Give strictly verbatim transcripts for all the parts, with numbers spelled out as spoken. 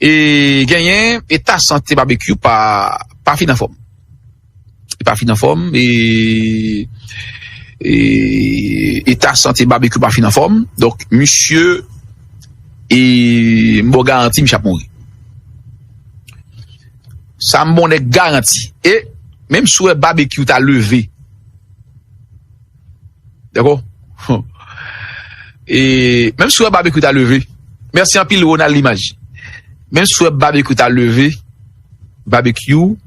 E genyen eta sante Babekyou pa, pa fin anfòm. Li pa fin anfòm. E, e eta sante Babekyou pa fin anfòm. Donk, misye, e m ba w garanti, misye ap mouri. Sa m ba w nèg garanti. E menm si w wè Babekyou ta leve, dakò? E menm si w wè Babekyou ta leve. Mèsi anpil, Ronald Limaj. Menm si w wè Babekyou ta leve, Babekyou,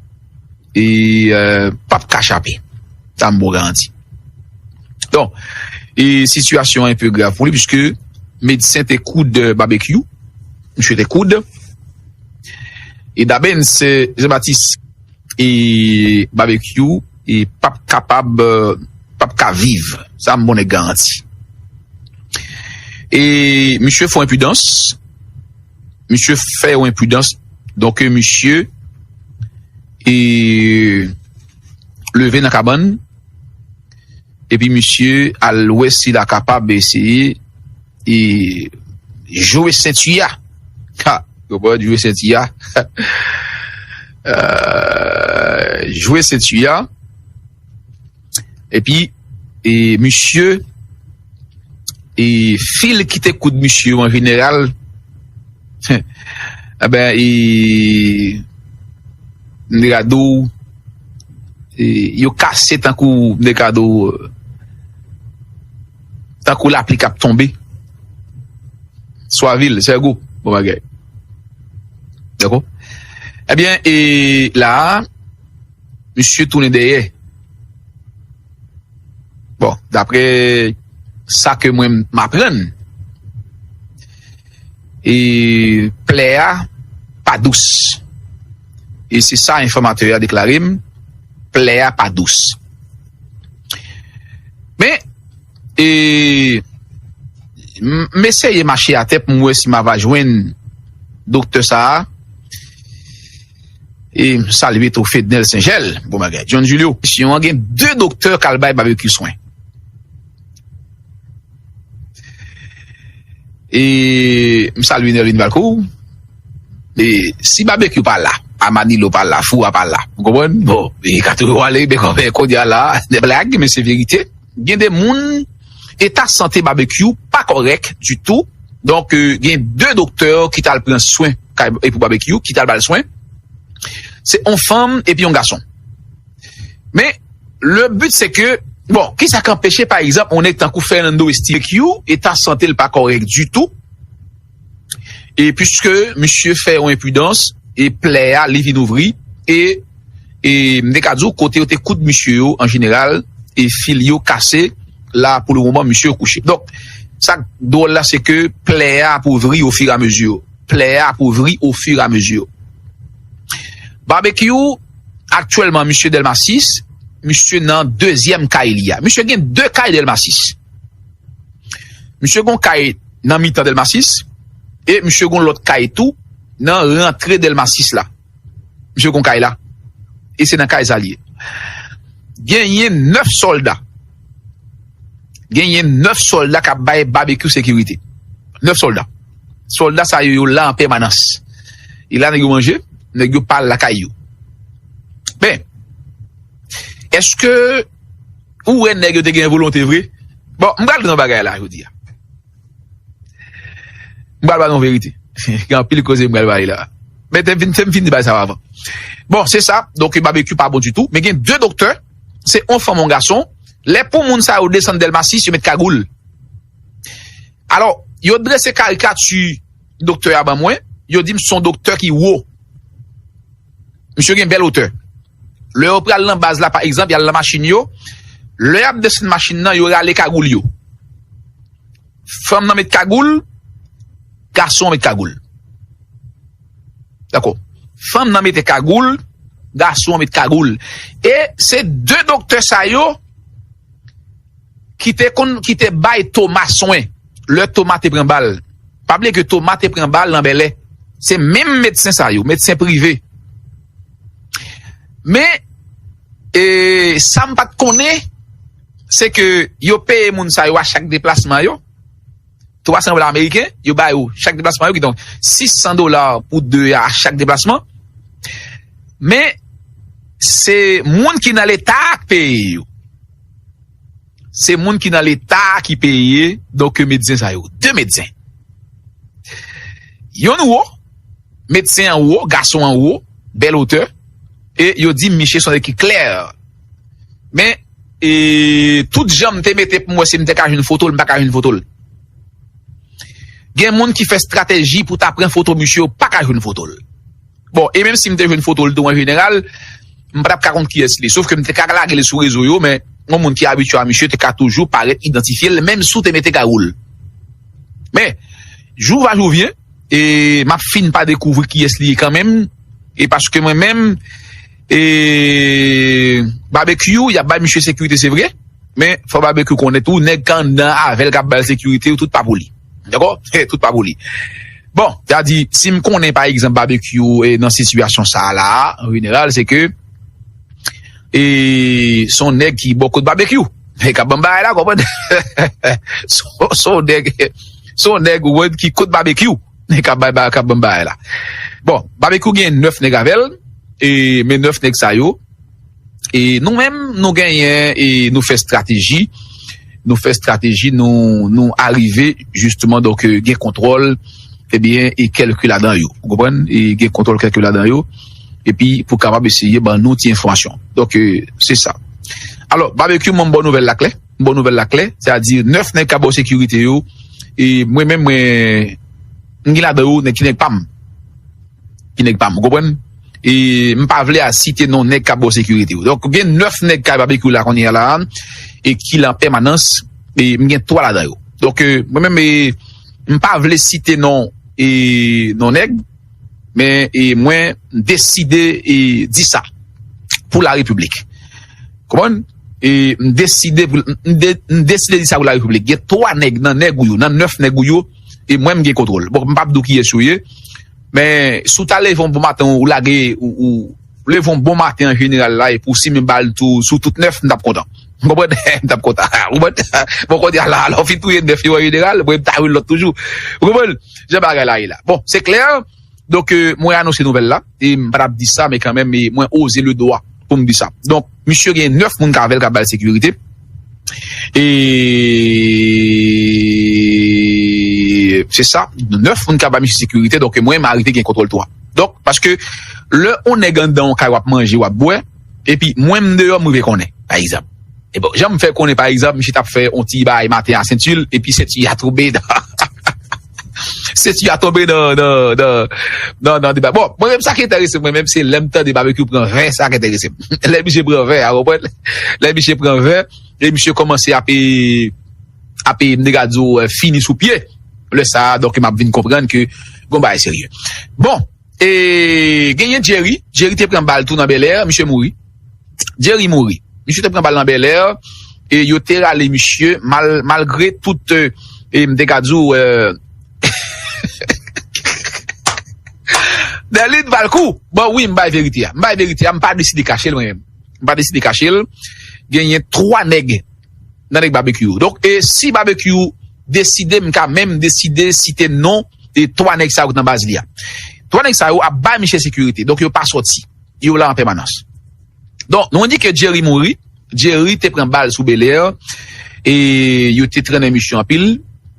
e, euh, p ap ka chape. Sa m ba w garanti. Donk, e sitiyasyon an enpe grav pou li, piske medsen te koud Babekyou. Misye te koud. E Dabens, euh, Jean-Baptiste, e Babekyou, e p ap kapab, euh, p ap ka viv. Sa m ba w nèg garanti. E misye fè yon enpidans. Misye fè yon enpidans. Donk, misye, e leve nan kabann. Epi misye al wè si l a kapab eseye, e jwe senti a. Ha, konprann, jwe senti a. Euh, jwe senti a. Epi, e misye, e fil ki te koud misye yo an jeneral, enben, e m te ka di w, e yo kase tankou, m te ka di w, tankou lapli k ap tonbe. Swavil, Sègo, bon bagay. Dakò? Ebyen, e la a, misye tounen dèyè. Bon, daprè sa ke mwen m aprann, e plè a pa dous. E se sa enfòmatè a deklare m, plè a pa dous. Men, e, m, m eseye mache atè pou m wè si m ava jwenn doktè sa a. E m salye tou Fednel Senjèl, bon bagay. John Julio, misyon an gen de doktè k al bay Babekyou swen. E m salye Nerline Valcourt. E si Babekyou pa la, Amanilo pa la, Foura pa la, ou konprann? Bon, e ka tou ale, men kòman kounye a la, de blag, men se verite. Gen de moun, eta sante Babekyou pa kòrèk ditou. Donk, euh, gen de doktè ki t al pran swen kay, e pou Babekyou, ki t al ba l swen. Se yon fanm epi yon gason. Men, le but, se ke, bon, kisa k anpeche, pa egzanp, yon nèg tankou Fernando Estilio, eta sante l pa kòrèk ditou, e piske misye fè yon enpidans, e plè a, li vin ouvri, e, e m te ka di w, kote yo te koud misye yo, an jeneral, e fil yo kase, la, pou le moman, misye kouche. Donk, sa k dwòl la, se ke plè a ap ouvri ofiramezi. Plè a ap ouvri ofiramezi. Babekyou, aktyèlman, misye Dèlma sis, misye nan dezyèm kay li a. Misye gen de kay Dèlma sis. Misye gon kay nan mitan Dèlma sis, e misye gon lòt kay tou nan rantre Dèlma sis la. Misye gon kay la. E se nan kay sa l ye. Genyen nèf sòlda. Genyen nèf sòlda k ap bay Babekyou sekirite. Nèf sòlda. Sòlda sa yo, yo la an pèmanans. E la nèg yo manje, nèg yo pa al lakay yo. Men, èske ou wè nèg yo te gen volonte vre? Bon, m pral di nou bagay la jodi a. M pral ba nou verite. Gen anpil koze m pral pale la. Men te vin, te m fin di bagay sa yo avan. Bon, se sa. Donk, Babekyou pa bon ditou. Men gen de doktè. Se yon fanm, yon gason. Lè pou moun sa yo desann Dèlma sis, yo met kagoul. Alò, yo drese karikati doktè a ban mwen. Yo di m se yon doktè ki wo. Misye gen bèl wotè. Lè yo pral nan baz la, pa egzanp, y al nan machin yo. Lè y ap desann machin nan, yo rale kagoul yo. Fanm nan met kagoul, gason an met kagoul. Dakò. Fanm nan mete kagoul, gason an met kagoul. E se de doktè sa yo ki te konn, ki te bay Toma swen lè Toma te pran bal. Pa bliye ke Toma te pran bal nan Bèlè. Se menm medsen sa yo, medsen prive. Men, e, sa m pa t konnen, se ke yo peye moun sa yo a chak deplasman yo. twa san dola ameriken, yo ba yo chak deplasman yo, kidonk sis san dola pou de a chak deplasman. Men, se moun ki nan Leta k peye yo. Se moun ki nan Leta ki peye, donk, medsen sa yo. De medsen. Yonn wo, medsen an wo, gason an wo, bèl otè, e yo di misye se yon nèg ki klè. Men, e, tout jan m te mete pou m wè si m te ka jwenn foto l, m pa ka jwenn foto l. Gen moun ki fè estrateji pou ta pran foto misye, yo pa ka jwenn foto l. Bon, e menm si m te jwenn foto l tou an jeneral, m pa t ap ka konn kiyès li. Sof ke m te ka lage l sou rezo yo, men yon moun ki abitye a misye te ka toujou parèt idantifye l, menm si w te mete kawou l. Men, jou va jou vyen, e m ap fin pa dekouvri kiyès li ye kanmenm, e paske mwen menm, e Babekyou, y ap bay misye sekirite, se vre, men fò Babekyou konnen tou, nèg k anndan avè l k ap ba l sekirite yo, tout pa pou li. Dakò? Tout pa pou li. Bon, sa di, si m konnen, pa egzanp, Babekyou, e, nan sitiyasyon sa a la, an jeneral, se ke, e, se yon nèg ki bò kot Babekyou. E k ap ban m bagay la, konprann? Se se yon nèg, se yon nèg ou wè ki kot Babekyou. E k ap bay, bay, k ap ban m bagay la. Bon, Babekyou gen nèf nèg avè l, e, men nèf nèg sa yo, e nou menm, nou genyen, e nou fè estrateji, nou fè estrateji, nou, nou arive, jisteman, donk, e, gen kontwòl, ebyen, e kèlke ladan yo. Ou konprann? E gen kontwòl kèlke ladan yo, epi pou kapab eseye ban nou ti enfòmasyon. Donk, e, se sa. Alò, Babekyou, mwen, m ba w nouvèl la klè. M ba w nouvèl la klè. Sètadi, nèf nèg k ap ba w sekirite yo, e mwen menm, mwen, m gen ladan yo, nèg ki nèg pa m. Ki nèg pa m, ou konprann? E m pa vle a site non nèg k ap ba w sekirite yo. Donk, gen nèf nèg k ap Babekyou la kounye a la, e ki la an pèmanans, e m gen twa ladan yo. Donk, e, mwen menm, e, m pa vle site non, e, non nèg, men, e, mwen deside, e, di sa pou la repiblik. Konprann? E m deside pou, m de-, m deside di sa pou la repiblik. Gen twa nèg nan nèg ou yo, nan nèf nèg ou yo, e mwen m gen kontwòl. Bon, m p ap di w kiyès yo ye, men si w ta leve yon bon maten, ou lage, ou, ou leve yon bon maten an jeneral la, epi w simen bal tou sou tout nèf, m t ap kontan. M konprann? M t ap kontan. Ou konprann? Bon, kounye a la, alò, fin touye nèf yo an jeneral, mwen m ta jwenn lòt toujou. Ou konprann? Jan bagay la ye la. Bon, se klè. Donk, e, mwen anonse nouvèl la, e m pa t ap di sa, men kanmenm, e mwen oze le dwa pou m di sa. Donk, misye gen nèf moun k avè l k ap ba l sekirite. E se sa, nèf moun k ap ba misye sekirite, donk mwen, m arive gen kontwòl twa. Donk, paske lè yon nèg anndan yon kay w ap manje, w ap bwè, epi mwen, m deyò, m rive konnen, pa egzanp. E bon, jan m fè konnen, pa egzanp, misye t ap fè yon ti bagay maten a senti l, epi senti a tonbe nan, senti a tonbe nan, nan, nan, nan, nan deba. Bon, mwen menm, sa ki enterese mwen menm, se lè m tande Babekyou pran vè, sa ki enterese m. Lè misye pran vè a, ou konprann? Lè misye pran vè, e misye kòmanse ap, e, ap, e, m te ka di w, e, fini sou pye. Lè sa a, donk, m ap vin konprann ke gon bagay serye. Bon, e genyen Jerry. Jerry te pran bal tou nan Bèlè, misye mouri. Jerry mouri. Misye te pran bal nan Bèlè, e yo te rale misye, mal-, malgre tout, e, e m te ka di w, e, Dèlin Valkou. Bon, wi, m bay verite a. M bay verite a, m pa deside kache l, mwen menm. M pa deside kache l. Genyen twa nèg nan nèg Babekyou yo. Donk, e si Babekyou deside, m ka menm deside site non e twa nèg sa yo nan baz li a. Twa nèg sa yo ap bay misye sekirite. Donk, yo pa sòti. Yo la an pèmanans. Donk, nou di ke Jerry mouri. Jerry te pran bal sou Bèlè. E yo te trennen misye anpil.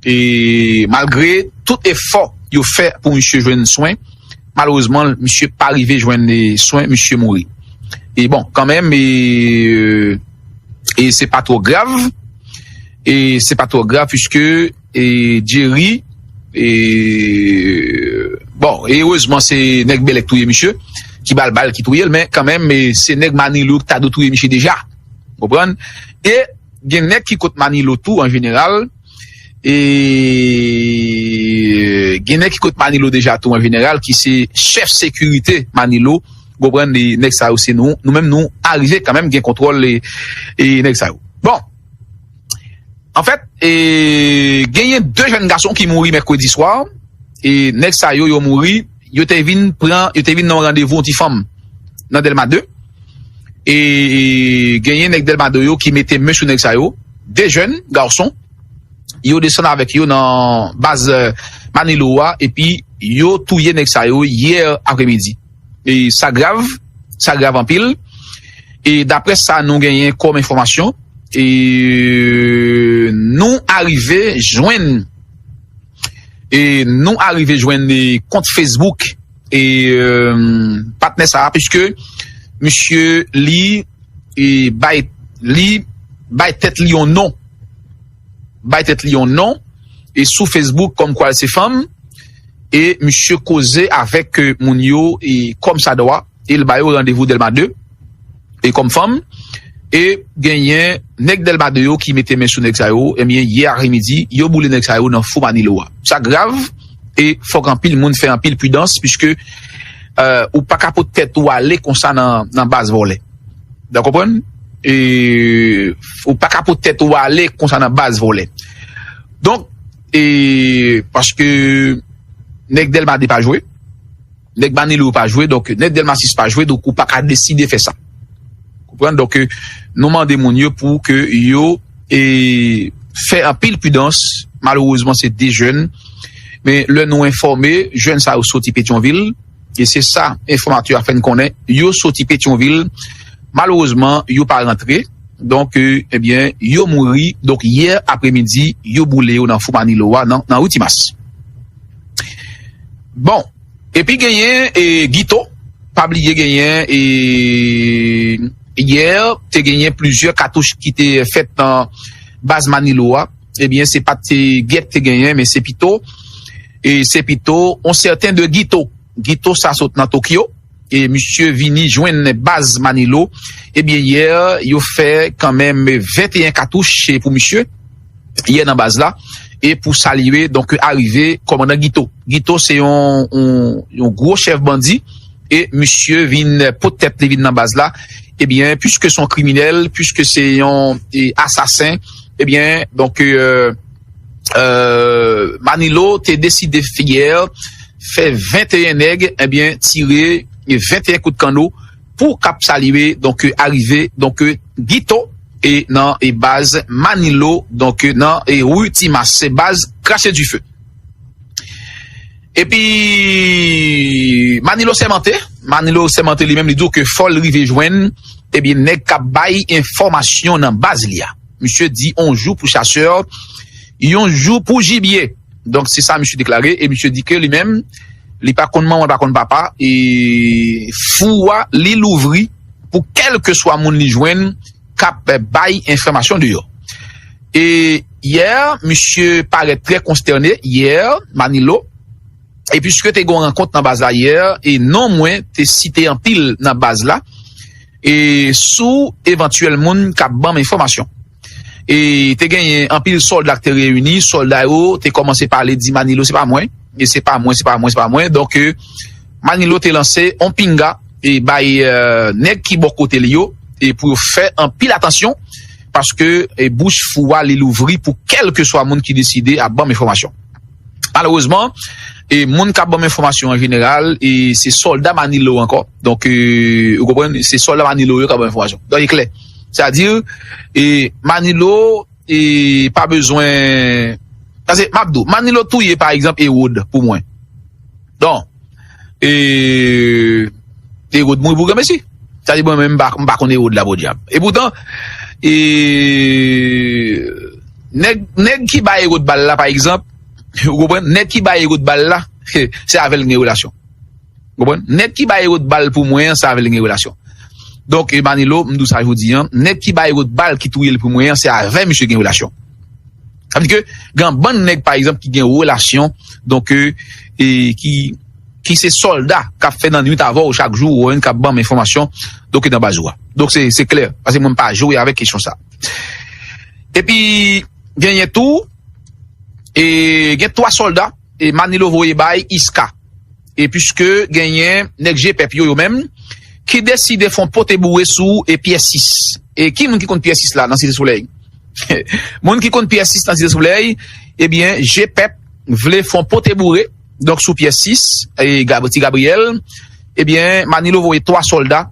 E malgre tout efò yo fè pou misye jwenn swen, malerezman, misye pa rive jwenn, e, swen, misye mouri. E bon, kanmenm, e, e se pa twò grav. E se pa twò grav, piske, e, Jerry, e, bon, e erezman, se nèg Bèlè k touye misye, ki ba l bal, ki touye l, men kanmenm, e, se nèg Manilo ki ta dwe touye misye deja. Konprann? E gen nèg ki kot Manilo tou, an jeneral, e gen nèg ki kot Manilo deja tou, an jeneral, ki se chèf sekirite Manilo. Konprann, e nèg sa yo se nou, nou menm nou arive kanmenm gen kontwòl, e, e nèg sa yo. Bon, anfèt, e, genyen de jèn gason ki mouri mèkredi swa. E nèg sa yo, yo mouri, yo te vin pran, yo te vin nan yon randevou yon ti fanm nan Dèlma de. E, e genyen nèg Dèlma de yo ki mete men sou nèg sa yo. De jèn gason yo desann avèk yo nan baz, eh, Manilo a, epi yo touye nèg sa yo yè apremidi. E sa grav, sa grav anpil. E daprè sa nou genyen kòm enfòmasyon, e nou arive jwenn, e nou arive jwenn, e, kont Facebook, e, eh, patnè sa a, piske misye li, e, bay, li bay tèt li yon non, bay tèt li yon non, e sou Facebook kòmkwa l se fanm, e misye koze avèk, eh, moun yo, e kòm sa dwa, e l ba yo randevou Dèlma de, e kòm fanm, e genyen nèg Dèlma de yo ki mete men sou nèg sa yo, ebyen, yè apremidi, yo boule nèg sa yo nan fou Manilo a. Sa grav, e fòk anpil moun fè anpil pridans, piske, eh, ou pa ka pot tèt ou ale konsa nan, nan baz vòlè. Ou konprann? E ou pa ka pot tèt ou ale konsa nan baz vòlè. Donk, e paske nèg Dèlma de pa jwe, nèg Manilo pa jwe, donk nèg Dèlma sis pa jwe, donk ou pa ka deside fè sa. Konprann? Donk, eh, nou mande moun yo pou ke yo, e, fè anpil pridans. Malerezman, se de jèn. Men lè nou enfòme, jèn sa yo soti Petyonvil. E se sa, enfòmatè a fè n konnen. Yo soti Petyonvil. Malerezman, yo pa rantre. Donk, eh, ebyen, yo mouri. Donk, yè apremidi, yo boule yo nan fou Manilo a, nan, nan ri Timas. Bon, epi genyen, e, Guito, pa bliye genyen, e, yè, te genyen plizyè katouch ki te fèt nan baz Manilo a. Ebyen, se pa t, e, gèt te genyen, men se pito, e, se pito yon sèten de Guito. Guito sa sot nan Tokyo, e misye vini jwenn baz Manilo. Ebyen, yè, yo fè kanmenm venteyen katouch pou misye, yè nan baz la, e pou salye, donk, arive kòmandan Guito. Guito se yon, yon, yon gwo chèf bandi, e misye vin pot tèt li vin nan baz la. Ebyen, piske se yon kriminèl, piske se yon, e, asasen, ebyen, donk, eh, eh, Manilo te deside yè fè venteyen nèg, ebyen, tire venteyen kout kanno pou k ap salye, donk, eh, arive, donk, eh, Guito, e nan, e baz Manilo, donk, eh, nan, e ri Timas, se baz Krache Dife. Epi, Manilo sèmante, Manilo sèmante li menm, li di w ke fò l rive jwenn, ebyen, nèg k ap bay enfòmasyon nan baz li a. Misye di, on jou pou chasè, yon jou pou jibye. Donk, se sa misye deklare, e misye di ke li menm, li pa konn manman, li pa konn papa, e fou a, li louvri pou kèlkeswa moun li jwenn k ap bay enfòmasyon deyò. E yè, misye parèt trè konstène, yè, Manilo, e piske te gen yon rankont nan baz la yè, e non mwen te site anpil nan baz la, e sou evantyèl moun k ap ban m enfòmasyon. E te genyen anpil sòlda k te reyini, sòlda yo te kòmanse pale, di Manilo, se pa mwen, e se pa mwen, se pa mwen, se pa mwen. Donk, eh, Manilo te lanse on pinga e bay, eh, nèg ki bò kote li yo, e pou yo fè anpil atansyon, paske, eh, bouch fou a li louvri pou kèlkeswa moun ki deside ap ban m enfòmasyon. Malerezman, e moun k ap ban m enfòmasyon an jeneral, e se sòlda Manilo ankò. Donk, eh, ou konprann, se sòlda Manilo yo k ap ban m enfòmasyon. Donk, e klè. Sètadi, e Manilo, e pa bezwen, paske m ap di w, Manilo touye, pa egzanp, Ewod pou mwen. Donk, e Ewod mouri pou granmesi. Sa di mwen menm, m pa, m pa konn Ewod la, podyab. E poutan, e nèg, nèg ki bay Ewod bal la, pa egzanp, ou konprann, nèg ki bay Ewod bal la, se avè l gen relasyon. Konprann? Nèg ki bay Ewod bal pou mwen an, se avè l gen relasyon. Donk, e Manilo, m di w sa jodi an, nèg ki bay Ewod bal ki touye l pou mwen an, se avè misye gen relasyon. Sa vle di ke gen bann nèg, pa egzanp, ki gen relasyon, donk, e, e ki, ki se sòlda k ap fè nan nwit avè w chak jou, ou wè, k ap ban m enfòmasyon, donk, nan baz ou a. Donk, se, se klè, paske mwen, m pa jwe avèk kesyon sa. Epi, genyen tou, e, gen twa sòlda, e Manilo voye bay Iska. E piske genyen nèg G pèp yo, yo menm, ki deside fè on pote boure sou, e, Pyè sis. E ki moun ki konn Pyè sis la nan Site Solèy? Moun ki konn Pyè sis nan Site Solèy, ebyen, G pèp vle fè on pote boure, donk sou Pyè sis, e Gab-, Ti Gabriyèl, ebyen, Manilo voye twa sòlda,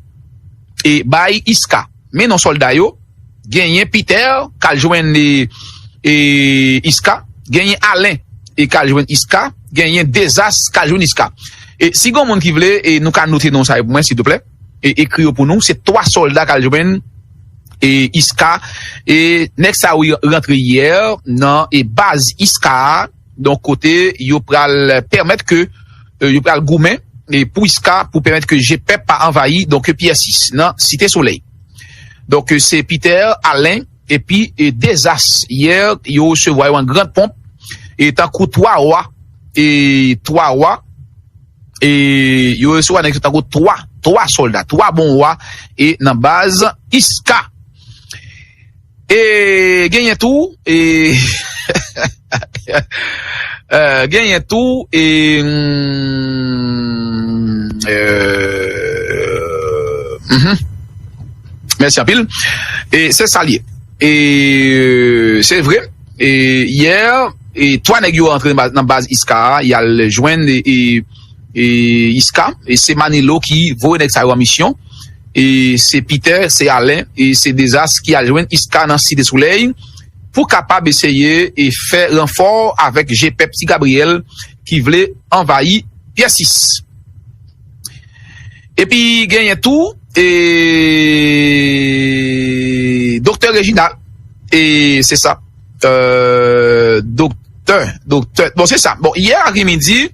e bay Iska. Men non sòlda yo, genyen Pitè, k al jwenn, e, e, Iska, genyen Alen e k al jwenn Iska, genyen Dezas k al jwenn Iska. E si gen moun ki vle, e nou ka note non sa yo pou mwen, silvouplè, e ekri yo pou nou. Se twa sòlda k al jwenn e Iska. E nèg sa yo rantre yè nan e baz Iska a, donk kote yo pral pèmèt ke, e, yo pral goumen e pou Iska, pou pèmèt ke G pèp pa anvayi, donk, Pyè sis nan Site Solèy. Donk, e, se Peter, Alen, epi, e, Dezas yè, yo resevwa yo an gran ponp, e tankou twa wa, e twa wa, e yo resevwa nèg yo tankou twa, twa sòlda, twa bon wa, e nan baz Iska. E genyen tou, e, e, genyen tou, e, mm, e, mhm. Mèsi anpil. E se sa l ye. E se vre, e yè, e twa nèg yo antre nan baz, nan baz Iska a, y al jwenn, e, e, e Iska, e se Manilo ki voye nèg sa yo an misyon. E se Peter, se Alen, e se Dezas ki al jwenn Iska nan Site Solèy pou kapab eseye e fè ranfò avèk G pèp Ti Gabriyèl ki vle anvayi Pyè sis. Epi genyen tou, e, Doktè Reginald, e se sa, e, Doktè, Doktè, bon, se sa. Bon, yè apremidi,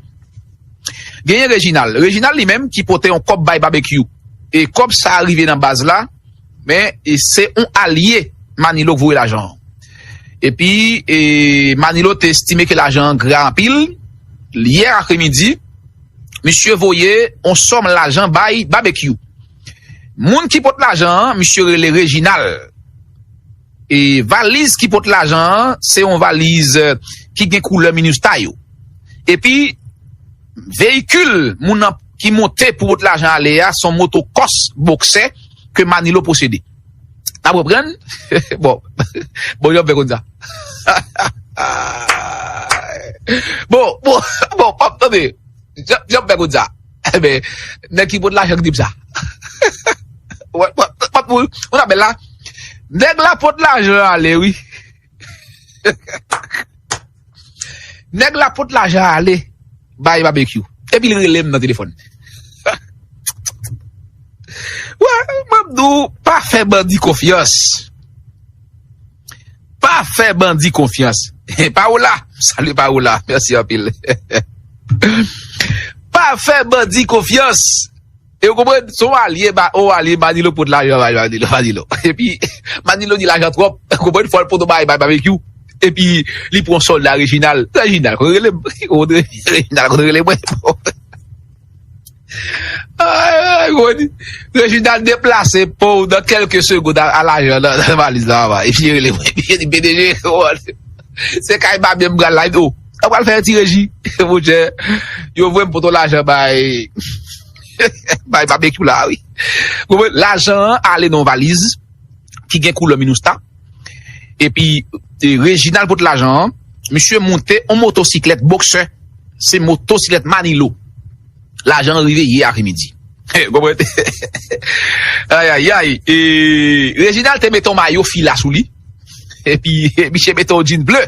genyen Reginald. Reginald li menm ki pote yon kòb bay Babekyou. E kòb sa a rive nan baz la, men, e se yon alye Manilo k voye lajan an. Epi, e, Manilo te estime ke lajan an gra anpil. Yè apremidi, misye voye yon sòm lajan bay Babekyou. Moun ki pot lajan an, misye rele Reginald. E valiz ki pot lajan an, se yon valiz, e, ki gen koulè Minustah yo. Epi, veyikil moun nan ki monte pou pot lajan ale a, se yon moto kòs boksè ke Manilo posede. N ap reprann? Bon, bon, jan m fè konn sa. Bon, bon, bon, pap, tande. Jan, jan m fè konn sa. Enben, nèg ki pot lajan ki di m sa. Wè, wè, wè, moun, moun apèl la. Nèg la pot lajan ale, wi. Nèg la pot lajan ale bay Babekyou. Epi l rele m nan telefòn. Wè, mwen m di w, pa fè bandi konfyans. Pa fè bandi konfyans. Paola, salut Paola, mèsi anpil. Pa fè bandi konfyans. E w konprann, se yon alye, ba, yon alye Manilo pot lajan bay Manilo, Manilo. Epi, Manilo di lajan twòp, w konprann, fò l pote bay, bay Babekyou. Epi, li pran sòlda Reginald. Reginald, konn rele m. Reginald, konn rele mwen. Ay, Rony. Reginald deplase pou w nan kèlke segond a, a lajan nan, nan valiz la anba. Epi rele mwen. Epi di, "P D G, se kay Babyen m pral la." Epi, o, sa pral fè ti reji. Monchè, yo voye m pote lajan bay, bay Babekyou la, wi. Konprann? Lajan an ale nan valiz ki gen koulè Minustah. Epi, e, Reginald pot lajan an, misye monte yon motosiklèt boksè, se motosiklèt Manilo. Lajan an rive yè apremidi. Konprann? Ay, ay, ay. E, Reginald te mete yon mayo fila sou li. Epi, misye mete yon jean ble.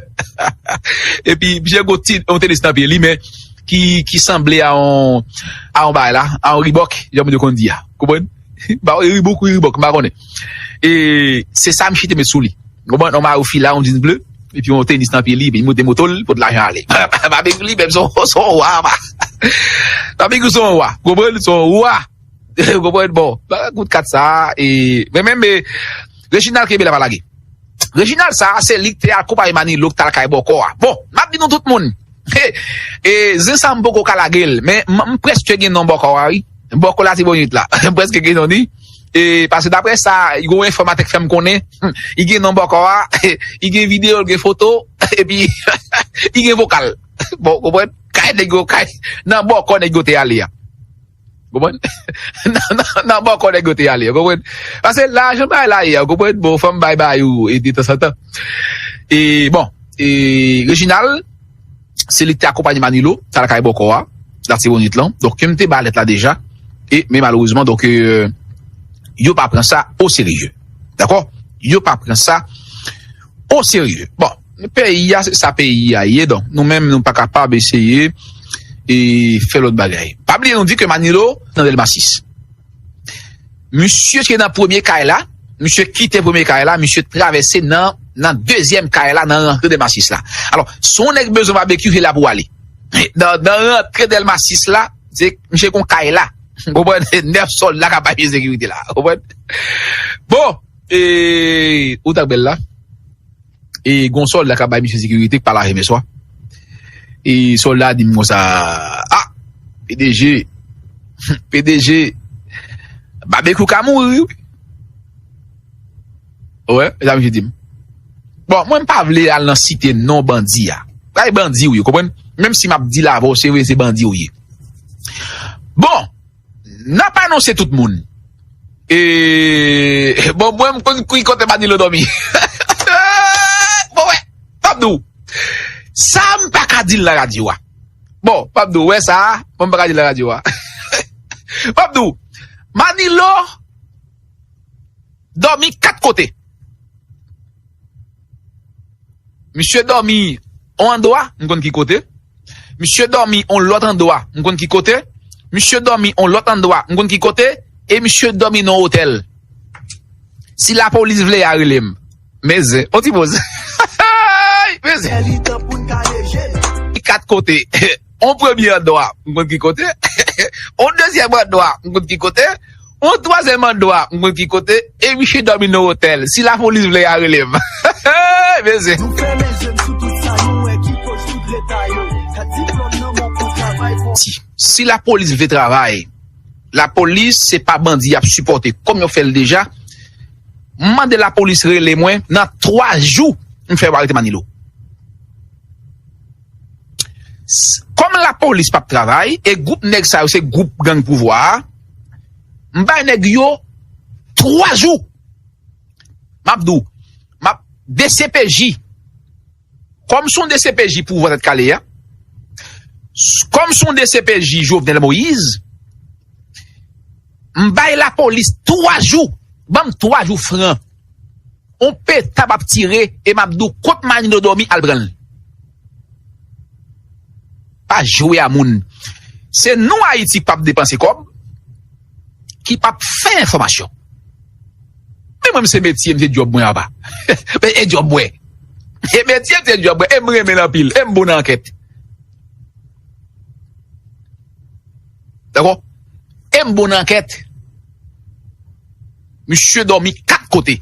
Epi, misye gon ti, yon tenis nan pye li, men ki, ki sanble a yon, a yon bagay la, a yon ribòk, jan moun yo konn di a. Konprann? Ba, ribòk, wi, ribòk, m pa konnen. E se sa misye te met sou li. Konprann? Yon mayo fila, yon jeans ble, epi yon tenis nan pye li, epi li monte moto l, pot lajan ale. Babekyou li menm, se yon, se yon wa, ba. Babekyou se yon wa. Konprann? Se yon wa. Konprann? Bon, ba, kout kat sa, e, men menm, e, Reginald kenbe la pa lage. Reginald sa, se li k te akonpaye Manilo k t al kay bòkò a. Bon, m ap di nou tout moun. E, e, zen sa m poko ka lage l, men m, m prèske gen non bòkò a, wi. Bòkò Latibonit la. M prèske gen non li. E, paske daprè sa, yon enfòmatè k fè m konnen, li gen non bòkò a, li gen videyo, li gen foto, epi li gen vokal. Bon, konprann? Kay nèg yo, kay, nan bòkò nèg yo te ale a. Konprann? Nan, nan, nan bòkò nèg yo te ale, konprann? Paske lajan bay la ye, konprann? Bon, fò m bay bay ou, e, de tanzantan. E, bon, e, Reginald, se li ki te akonpaye Manilo, t al kay bòkò a, Latibonit lan. Donk, ke m te ba lèt la deja. E, men malerezman, donk, e, yo pa pran sa o serye. Dakò? Yo pa pran sa o serye. Bon, Peyi a, se sa peyi a ye. Donk, nou menm, nou pa kapab eseye e fè lòt bagay. Pa bliye, nou di ke Manilo nan Dèlma sis. Misye te nan premye kay la, misye kite premye kay la, misye travèse nan, nan dezyèm kay la, nan rantre Dèlma sis la. Alò, si yon nèg bezwen babekyou, se la pou ale. Nan, nan rantre Dèlma sis la, se misye gon kay la. Konprann? Se nèf sòlda k ap bay misye sekirite la. Konprann? Bon, e, ou t ap bèl la. E gon sòlda k ap bay misye sekirite k pale avè m yèswa. E sòlda a di m konsa, "Ah, P D G, P D G, babekyou ka mouri, wi." Wè, e sa misye di m. Bon, mwen m pa vle al nan site non bandi a. Bay bandi w ye, konprann? Menm si m ap di l avè w, se vre se bandi w ye. Bon, n ap anonse tout moun. E, bon, mwen, m konn ki kote Manilo dòmi. Bon, wè, m ap di w. Sa, m pa ka di l nan radyo a. Bon, m ap di w, wè sa, bon, m pa ka di l nan radyo a. M ap di w, Manilo dòmi kat kote. Misye dòmi on andwa, m konn ki kote. Misye dòmi on lòt andwa, m konn ki kote. Misye dòmi on lòt andwa, m konn ki kote. E misye dòmi nan otèl. Si lapolis vle, y a rele m. Men zen, on ti poz. Men zen. Li tan pou n kale je n. Kat kote. On premye andwa, m konn ki kote. On dezyèm andwa, m konn ki kote. On twazyèm andwa, m konn ki kote. E misye dòmi nan otèl. Si lapolis vle, y a rele m. Men zen. Nou fèmen je n sou tout sa nou wè ki koz tout reta yo. Kat diplòm nan men w pou travay pou. Si, si lapolis vle travay, lapolis se pa bandi y ap sipòte. Kòm yo fè l deja, m mande lapolis rele mwen nan twa jou, m fè yo arete Manilo. S-, kòm lapolis p ap travay, e gwoup nèg sa yo se gwoup gang pouvwa a, m bay nèg yo twa jou. M ap di w, m ap D C P J. Kòm se yon D C P J pouvwa Tèt Kale a, s-, kòm se yon D C P J Jovenel Moïse, m bay lapolis twa jou. Ban m twa jou fran. On peta m ap tire e m ap di w kot Manilo dòmi, al pran l. Pa jwe a moun. Se nou Ayiti k p ap depanse kòb, ki p ap fè enfòmasyon. Men mwen, se metye m, se djòb mwen apa. E djòb mwen. E metye m, se djòb mwen. E m renmen l anpil. E m bon nan ankèt. Dakò? E m bon nan ankèt. Misye dòmi kat kote.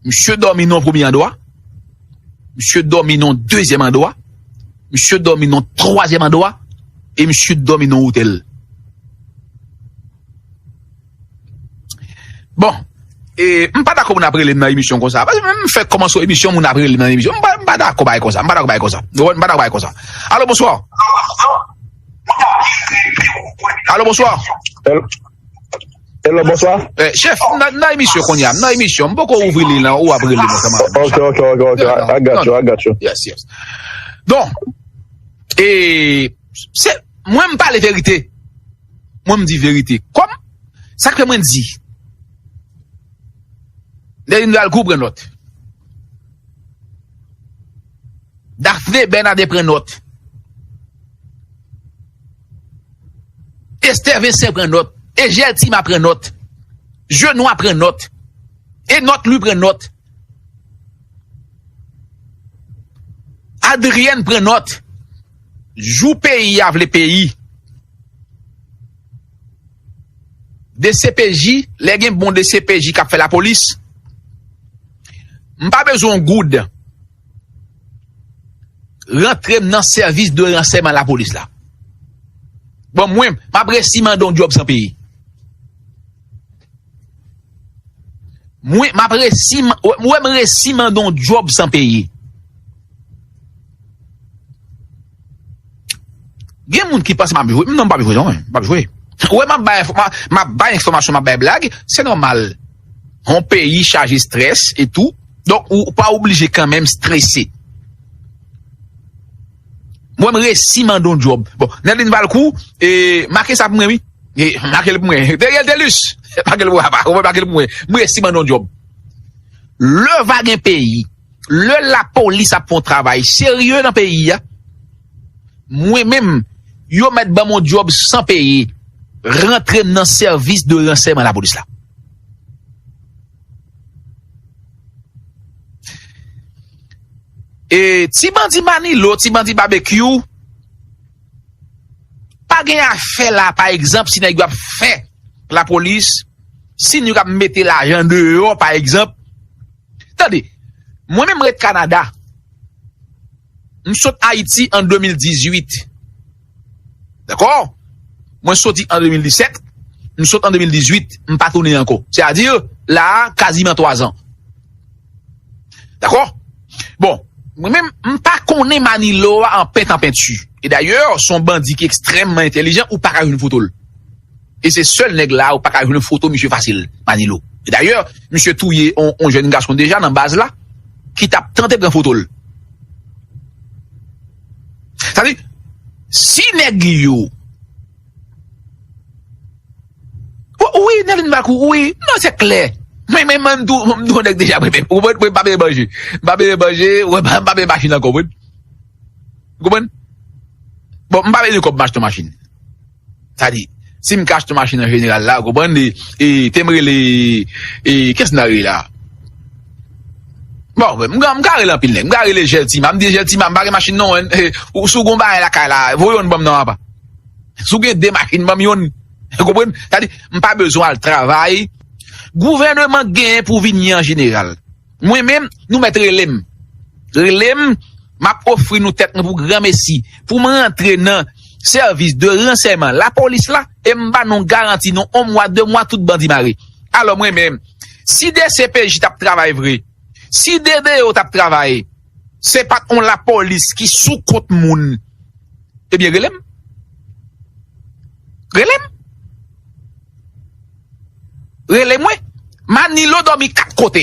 Misye dòmi nan premye andwa. Misye dòmi nan dezyèm andwa. Misye dòmi nan twazyèm andwa. E misye dòmi nan otèl. Bon, e, m pa dakò moun ap rele m nan emisyon konsa. Paske menm m fèk kòmanse yon emisyon, moun ap rele m nan emisyon. M pa, m pa dakò bagay konsa. M pa dakò bagay konsa. Ou konprann? M pa dakò bagay konsa. Alo, bonswa. Alo, bonswa. Hello. Hello, bonswa. Eh, chèf, m nan, nan emisyon kounye a. M nan emisyon. M poko ouvri liy lan, ou ap rele m ansanm avè m. Ok, ok, ok, ok. I, I got you, I got you. Yes, yes. Donk, e, se, mwen, m pale verite. Mwen, m di verite. Kòm, sa k fè mwen di, Nèg Dalgou pran nòt. Daphné Bernadette pran nòt. Esther Vincent pran nòt. Egel Tima pran nòt. Jenwa pran nòt. Enòt Louis pran nòt. Adrienne pran nòt. Jou peyi a vle peyi. D C P J, lè gen bon D C P J k ap fè lapolis, m pa bezwen yon goud rantre m nan sèvis de ransèyman lapolis la. Bon, mwen, m ap resi mande yon djòb san peye. Mwen, m ap resi, m, w, w, m resi mande yon djòb san peye. Gen moun ki panse m ap jwe. Non, m p ap jwe, non, m p ap jwe. Ou wè, m ap bay enfò-, m ap, m ap bay enfòmasyon, m ap bay blag, se nòmal. Yon peyi chaje strès e tou. Donk, ou pa oblije kanmenm strese. Mwen, m resi mande yon djòb. Bon, Nèlin Valcourt, e, make sa pou mwen, wi. E, make l pou mwen. Teriel Telus, make l pou papa. Ou make l pou mwen. M resi mande yon djòb. Lè va gen peyi, Lè lapolis ap fè yon travay serye nan peyi a, mwen menm, yo mèt ban m yon djòb san peye, rantre m nan sèvis de ransèyman lapolis la. E ti bandi Manilo, ti bandi Babekyou, pa gen afè la, pa egzanp, si nèg yo ap fè lapolis, si nèg yo ap mete lajan deyò, pa egzanp. Tande, mwen menm ret Kanada. M sot Ayiti an de mil dizuit. Dakò? Mwen soti an de mil disèt, m sot an de mil dizuit, m pa tounen ankò. Sètadi, la a, kaziman twa zan. Dakò? Bon, mwen menm, m pa konnen Manilo a an pent an penti. E dayè, se yon bandi ki ekstrèmman entèlijan, ou pa ka jwenn foto l. E se sèl nèg la, ou pa ka jwenn foto misye fasil, Manilo. E dayè, misye touye on, on jèn gason deja nan baz la, ki t ap tante pran foto l. Sa di, si nèg yo, wi, wi, Nerlin Bakou, wi, non, se klè. Mwen, mwen, mwen, m tou, m tou nèg deja, mwen, mwen, mwen, mwen pa byen manje. M pa byen manje, mwen, m pa byen machin ankò, mwen. Ou konprann? Bon, m pa byen gen kòb m achte machin. Sa di, si m ka achte machin an jeneral la, ou konprann, e, e, te m rele, e, kiyès m ta rele la? Bon, m ka, m ka rele anpil nèg. M ka rele Jèl Tima. M di, Jèl Tima, m pa gen machin non, en. E, ou, si w gon bagay lakay la, voye youn ban m non, apa. Si w gen de machin, ban m youn. Ou konprann? Sa di, m pa bezwen al travay. Gouvènman genyen pou vini an jeneral. Mwen menm, nou mèt rele m. Rele m, m ap ofri nou tèt mwen pou granmesi, pou m rantre nan sèvis de ransèyman lapolis la, e m ba nou garanti, nan yon mwa, de mwa, tout bandi mare. Alò, mwen menm, si D C P J t ap travay vre, si D D O t ap travay, se pa t yon lapolis ki sou kont moun, ebyen, rele m. Rele m. Rele mwen. Manilo dòmi kat kote.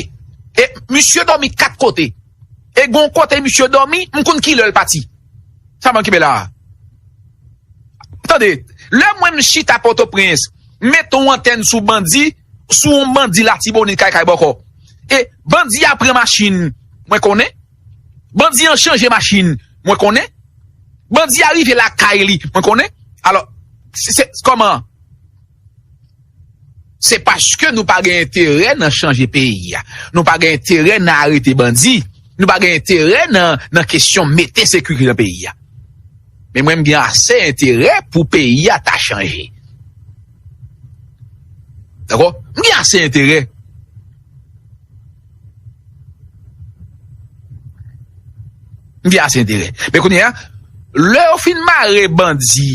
E misye dòmi kat kote. E gon kote misye dòmi, m konn kilè l pati. Sa m okipe la a. Tande, lè mwen m chita Pòtoprens, m mete yon antèn sou bandi, sou yon bandi Latibonit kay kay bòkò. E bandi a pran machin, mwen konnen. Bandi an chanje machin, mwen konnen. Bandi a rive lakay li, mwen konnen. Alò, se, se, kòman? Se paske nou pa gen enterè nan chanje peyi a. Nou pa gen enterè nan arete bandi. Nou pa gen enterè nan, nan kesyon mete sekirite nan peyi a. Men mwen, m gen ase enterè pou peyi a ta chanje. Dakò? M gen ase enterè. M gen ase enterè. Men kounye a, lè yo fin mare bandi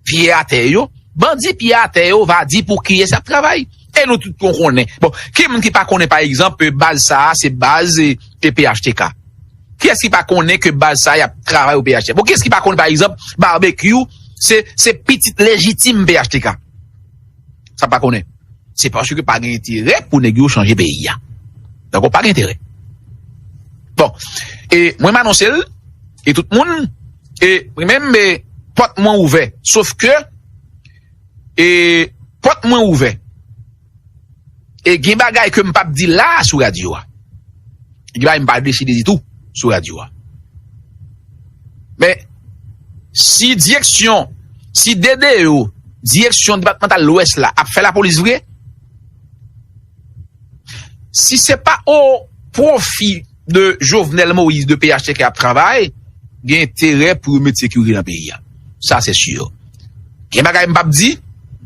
pye atè yo, bandi pye atè yo va di pou kiyès y ap travay. E nou tout nou konnen. Bon, ki moun ki pa konnen, pa egzanp, baz sa a, se baz, e, e P H T K? Kiyès ki pa konnen ke baz sa a, y ap travay o P H T K? Bon, kiyès ki pa konnen, pa egzanp, Babekyou, se, se pitit lejitim P H T K? Sa pa konnen. Se paske pa gen enterè pou nèg yo chanje peyi a. Dakò, pa gen enterè. Bon, e mwen m anonse l, e tout moun, e mwen menm, e pòt mwen ouvè. Sof ke, e pòt mwen ouvè. E gen bagay ke m p ap di la a sou radyo a. Gen bagay m pa deside di tou sou radyo a. Men, si direksyon, si D D O, direksyon depatmantal Lwès la, ap fè lapolis vre, si se pa o pwofi de Jovenel Moïse de P H T K ap travay, gen enterè pou yo met sekirite nan peyi a. Sa, se si. Gen bagay m p ap di,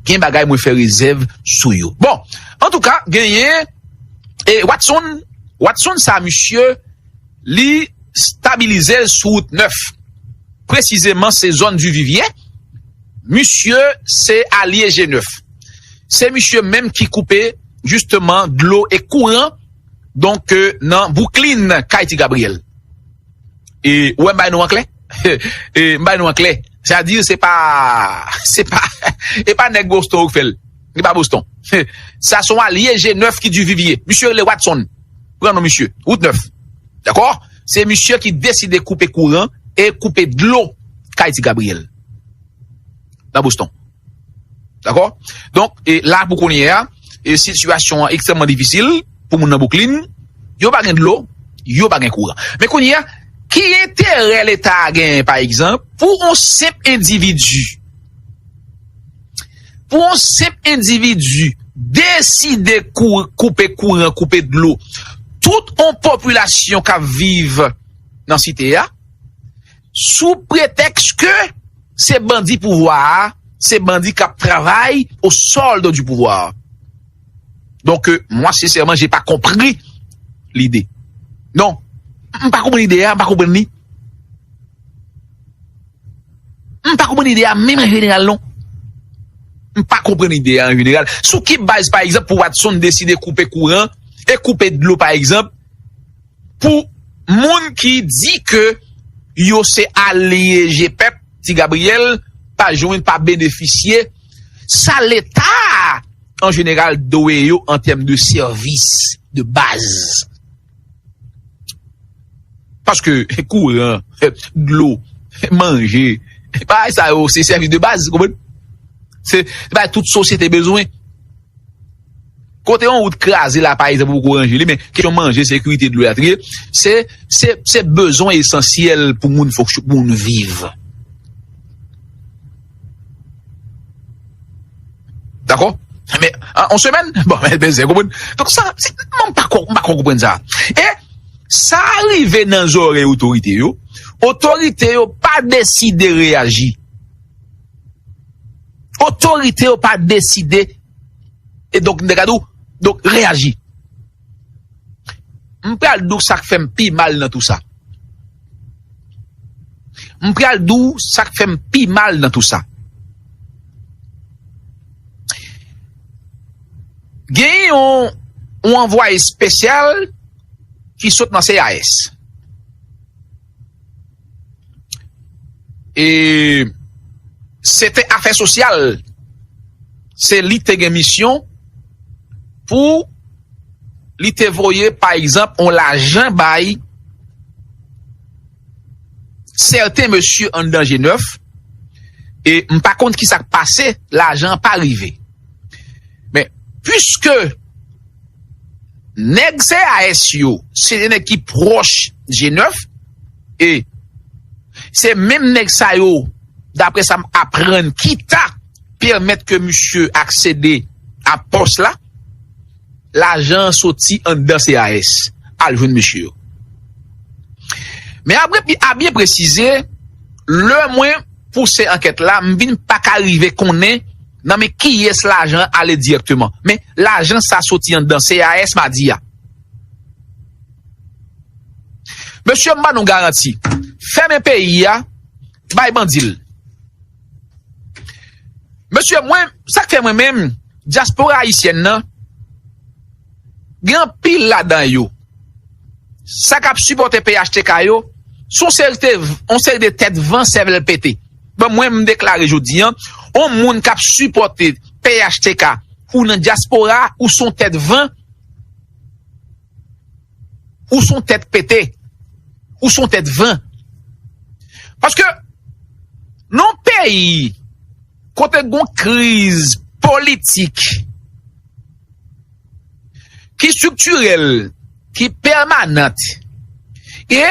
gen bagay mwen fè rezèv sou yo. Bon, antouka, genyen, e Watson, Watson sa, misye, li stabilize l sou wout nèf. Presizeman, se zòn Divivye. Misye, se alye G nèf. Se misye menm ki koupe, jisteman, dlo e kouran, donk, e, nan Bouklin, kay Ti Gabriyèl. E, ou wè m bay nou an klè? E, m bay nou an klè. Sa di, se pa, se pa, e pa nèg Boston ou k fè l. Li pa Boston. Sa se yon alye G nèf ki Divivye. Misye rele Watson. Pran non misye. Wout nèf. Dakò? Se misye ki deside koupe kouran e koupe dlo kay Ti Gabriyèl. Nan Boston. Dakò? Donk, e la pou kounye a, e sitiyasyon an ekstrèmman difisil pou moun nan Bouklin. Yo pa gen dlo, yo pa gen kouran. Men kounye a, ki enterè Leta a genyen, pa egzanp, pou yon senp endividi, pou yon senp endividi deside kou-, koupe kouran, koupe dlo, tout yon popilasyon k ap viv nan site a, sou pretèks ke se bandi pouvwa a, se bandi k ap travay au solde du pouvoir. Donc, euh, moi, sincèrement, j'ai pas compris l'idée. Non. M pa konprann ide a, m pa konprann li. M pa konprann ide a, menm an jeneral, non. M pa konprann ide a an jeneral. Sou ki baz, pa egzanp, pou Watson deside koupe kouran e koupe dlo, pa egzanp, pou moun ki di ke yo se alye G pèp, Ti Gabriyèl pa jwenn, pa benefisye sa Leta, an jeneral, dwe yo an tèm de sèvis de baz. Paske kouran, dlo, manje, bagay sa yo, se sèvis de baz, ou konprann? Se, se bagay tout sosyete bezwen. Kote yon wout kraze la, pa egzanp, ou poko ranje li, men kesyon manje, sekirite, dlo, elatriye, se, se, se bezwen esansyèl pou moun fonksyon, pou moun viv. Dakò? Men, an, yon semèn? Bon, men, men, se konprann. Donk, sa, se, mwen, m pa ko-, m pa ko konprann sa. E sa rive nan zòrèy otorite yo. Otorite yo pa deside reyaji. Otorite yo pa deside. E donk, m te ka di w, donk, reyaji. M pral di w sa k fè m pi mal nan tou sa. M pral di w sa k fè m pi mal nan tou sa. Gen yon, yon anvwaye espesyal ki sot nan C A S. E se te afè sosyal. Se li te gen misyon pou li te voye, pa egzanp, yon lajan bay sèten mesye anndan G nèf, e m pa konn ki sa k pase, lajan an pa rive. Men, piske nèg C A S yo, se de nèg ki pwòch G nèf, e se menm nèg sa yo, daprè sa m aprann, ki ta pèmèt ke misye aksede a pòs la, lajan an soti anndan C A S al jwenn mesye yo. Men apre, a byen presize, lè mwen pouse ankèt la, m vin pa ka rive konnen nan men kiyès lajan an ale dirèkteman. Men lajan sa soti anndan C A S m a di a. Mesye, m ban nou garanti. Fèmen peyi a, bay bandi l. Mesye, mwen, sa k fè mwen menm, dyaspora ayisyèn nan, gen anpil ladan yo, sa k ap sipòte P H T K yo, se yon seri de, yon seri de tèt van sèvèl pete. Bon, mwen, m deklare jodi a, yon moun k ap sipòte P H T K, ou nan dyaspora, ou se yon tèt van, ou se yon tèt pete, ou se yon tèt van. Paske nan yon peyi kote gen yon kriz politik ki estriktirèl, ki pèmanan, e